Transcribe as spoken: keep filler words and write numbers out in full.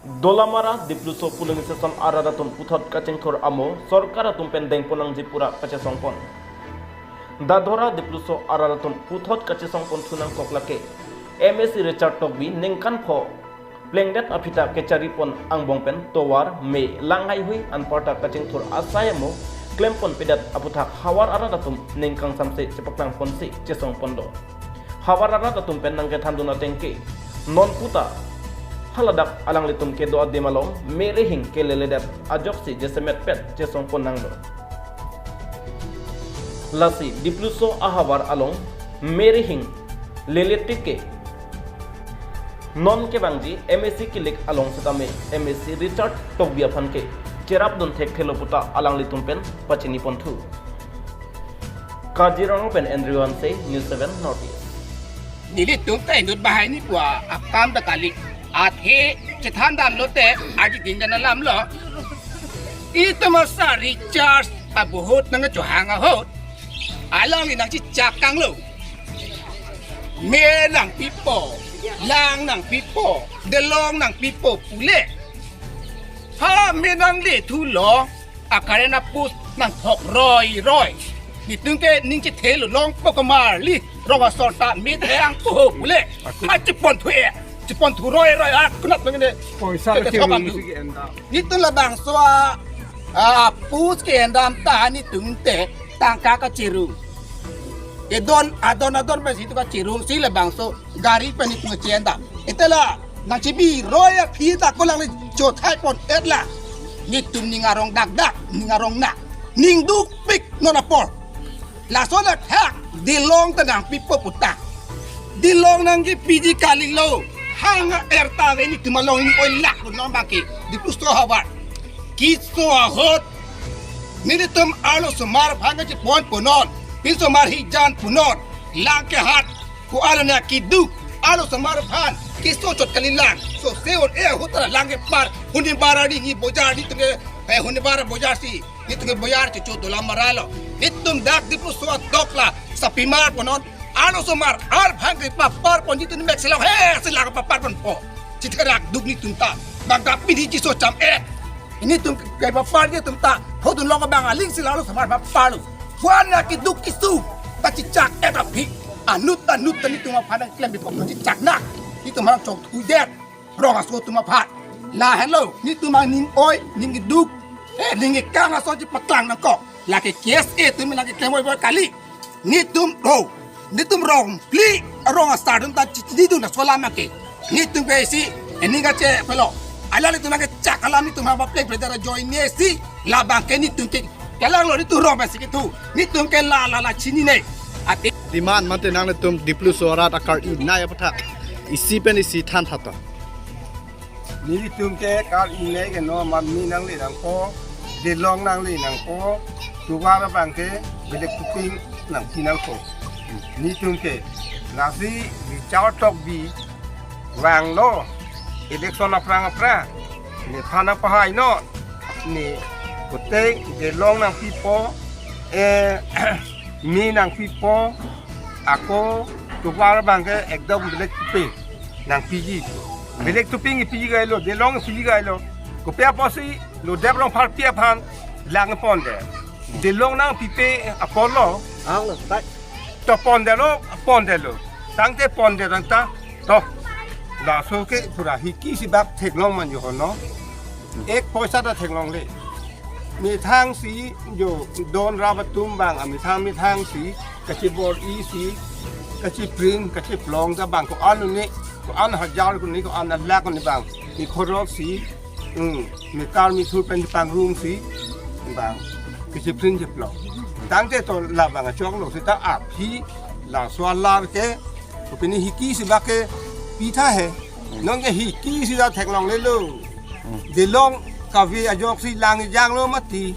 Dolamara Dipluso polling station arat atum puthot kachingthur amo sorkar atum pen dengpon nangji pura kachesongpon. Dadora Dipluso arat atum puthot kachesongpon thu nangkok lake M A C Richard Tokbi ningkan pho plengdet aphi ta kecharipon angbong pen tovar me lang haihui anparta kachingthur asai amo klempon pedet aputhak havar arat atum ning kangsamse chepaklangponsi chesongpon do. Havar arat atum pen nangkethandun ateng ke non puta haladak alanglitum kedo adim along me rihing keleledet ajoksi jasemet pet chesongpon nanglo. Lasi Dipluso ahavar along me rihing lele tik ke non kevangji M A C kilik along setame M A C Richard Tokbi aphan ke cherapdun thekthelo puta alanglitum pen pachinipon thu. Kaziranga pen Andrew Hanse, News seven North East. Nelitum ta inut bahai ni pua akam ta kali. Athe chethan damlote arji din dana lamlo. Itum asa recharge abohut nangchohang ahut. Alangli nangchichak kanglo. Me nangpipo, lang nangpipo, delong nangpipo pule. Ha me nangle thulo, a-current a-post nangthok roiroi. Netum ke ning chethelo longpo kamarli, rong asor ta me theyang po pule. Ha chepon thu e, chepon thu roiroi, a kunat nang ne. Poisa Ke kachirung thok am si ke-en dam. Netum labangso a, a-post ke-en dam ta netum te tangka kachirung. Edon, adon, adon pensi netum kachirungsi labangso gari pen netum che-en dam. Ete la nangchebiroi aphi ta ko alangli chothai pon-et la. Netum ning arong dakdak, ning arong na, ning dukpik non apor. Laso athak delong ta nangpipo puta. Delong nangkepiji kalilo. Hang er ta ave netum along ning-oilak lo non bangke. Dipluso havar. Keso ahut nelitum arlosomar aphan kachepon punon, pinsomar hijan punon, lang kehat ko-an ane keduk arlosomar aphan keso chot kalilang. So se on e ahut ta lang kepar, huni bara ni ni bojar netum ke, eh, huni bara bojar si netum ke bojar chuchu Dolamara lo. Netum dak Dipluso atok la sapimar punon, arlosomar aphan kepapar pon netum mek selo he, sila kepapar ponpo. Chitherak duk netum ta. Bangka pini chiso cham e. Netum kepapar netum ta. Hodun lo bang aling sila arlosomar papar lo. Ko-an ane keduk keso ta chichak-et aphi. Anut anut ta netum aphan nangklem bipok chichak na. Netum aphan chongthudet. Rong aso atum aphan. Lahelo, netum aning oi, ning duk, eh, ning kang aso chepaklang nangkok. Lake K S A atum lake klem oi boi kali. Netum ro, netum rong phli, rong asar atum ta chichinidun laso alam ke. Netum ke isi, eh, ning kachepelo. Alanglitum nangkechak alam netum haba plek plek dara join ne si, labang ke netum ke, kelanglo netum rong pensi kethu. Netum ke la la la chinine. Ati demand mate nanglitum Dipluso arat akar-i nai aputhak isi pen isi than thaton. Nelitum ke kar-i nai ke no, amat me nangle nangpo, delong nangle nangpo, tovar abang ke belek tuping nangpi nangpo. Netum ke lasi Richard Tokbi vanglo election aphrang aphrang nephan nangpahai non, ne koteng delong nangpipo, eh, me nangpipo, ako tovar abang ke ekdom belek tuping nangpiji. Belek tuping piji gailo, delong piji gailo. Kopi apotsi Lodep Rongpharpi aphan lang pondet. Delong nangpipe apotlo. Ang lo, tak. To pondetlo, pondetlo. Tangte pondet tangta. To. Laso ke pura hiki sibak theklong man jo ho no. Ek poisa ta theklongle. Methang si jo don rap atum bang, a methang methang si, kachibor-i si, kachiprint, kachiplong ta bang ko-an ne, ko-an hajar ko ne, ko-an lakh ne bang. Ne khorok si, hmm, ne kar ne thur pen pangrum si, bang. Kachiprint chiplong. Tangte to labang achoklo seta aphi laso alar ke, ko pini hiki sibak ke pitha he. Non ke hiki sida theklongle lo. Delong kave ajoksi lang janglo mati.